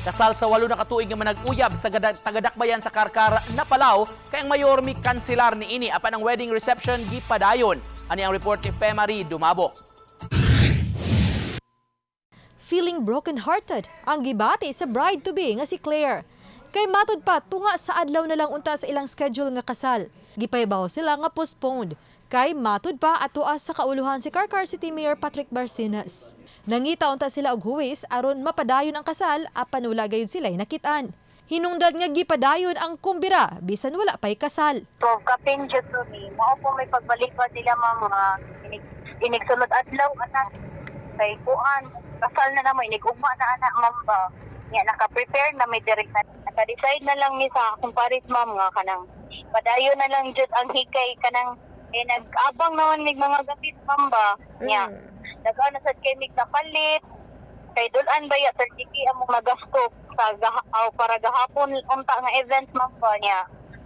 Kasal sa 8 na katuig nga manag-uyab sa tagadakbayan sa Carcar na Palaw kay ang mayor mi kanselar ni ini apan ang wedding reception gipadayon. Ani ang report ni Femary Dumabok. Feeling broken-hearted ang gibati sa bride-to-be nga si Claire. Kay matud pa tunga sa adlaw na lang unta sa ilang schedule nga kasal. Gipahibaw sila nga postponed. Kay matud pa atoa sa kauluhan si Carcar City Mayor Patrick Barcinas. Nangita unta sila og huwis aron mapadayon ang kasal apan wala gayud sila nakit-an. Hinungdan nga gipadayon ang kumbira bisan wala pay kasal. So, kapin jud to ni, mao po may pagbalibad nila mga inig, inig sulod adlaw anak kay kuan kasal na namo, inig ugma na anak, ma'am ba. Nya naka-prepare na may direct na naka-decide na lang ni sa akong pares, ma'am, nga kanang padayon na lang jud ang hikay, kanang eh, nag-abang naman mig mga gamit, ma'am ba. Nya nag-ano sad kay mig napalit kay dulan ba ya 30K among nagasto sa aw, para gahapon unta nga event, ma'am ba. Niya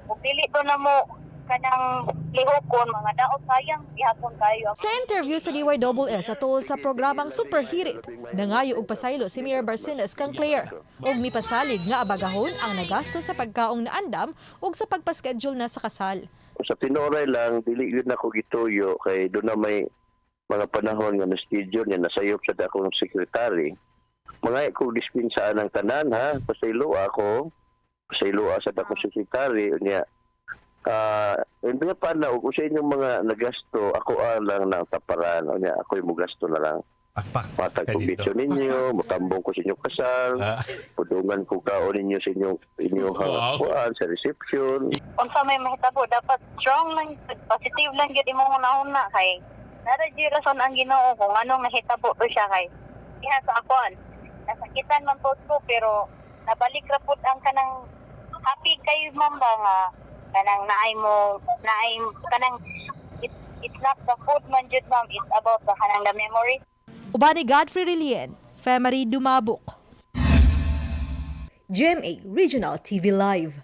ug dili to na mo kanang lihokon mga daot, sayang gihapon kayo. Sa interview sa DYSS atol sa programang Super Hirit, nangayo og pasaylo si Mayor Barcinas kang Claire ug mipasalig nga abagahon ang nagasto sa pagkaong naandam ug sa pagpaschedule na sa kasal. Sa tinuoray lang, dili yun ako gituyo kay doon na may mga panahon nga na-schedule niya, nasayop sa akong sekretary. Mga ko dispensaan ang tanan ha, pasaylo ako, pasaylo sa akong sekretary niya. Ah, hindi pa na ug sa inyong mga nagasto, ako lang ng taparan, unya ako yung mugasto na lang. Pakpak. Matag ka ko dito. bitso ninyo, mutambong ko sa inyong kasal, pudungan ko kaon ninyo sa inyong kuan sa reception. Unsa may mahitabo, dapat strong lang jud, positive lang gyud imong una-una kay nara gyud rason ang Ginoo kung anong nahitabo to siya, kay diha sa akon nasakitan man pod ko pero nabalik ra pod ang kanang happy kayo, ma'am ba, nga kanang naay mo naay kanang it's not the food man jud, ma'am, it's about the kanang the memories. Uban ni Godfrey Relien, Femery Dumabok. GMA Regional TV Live.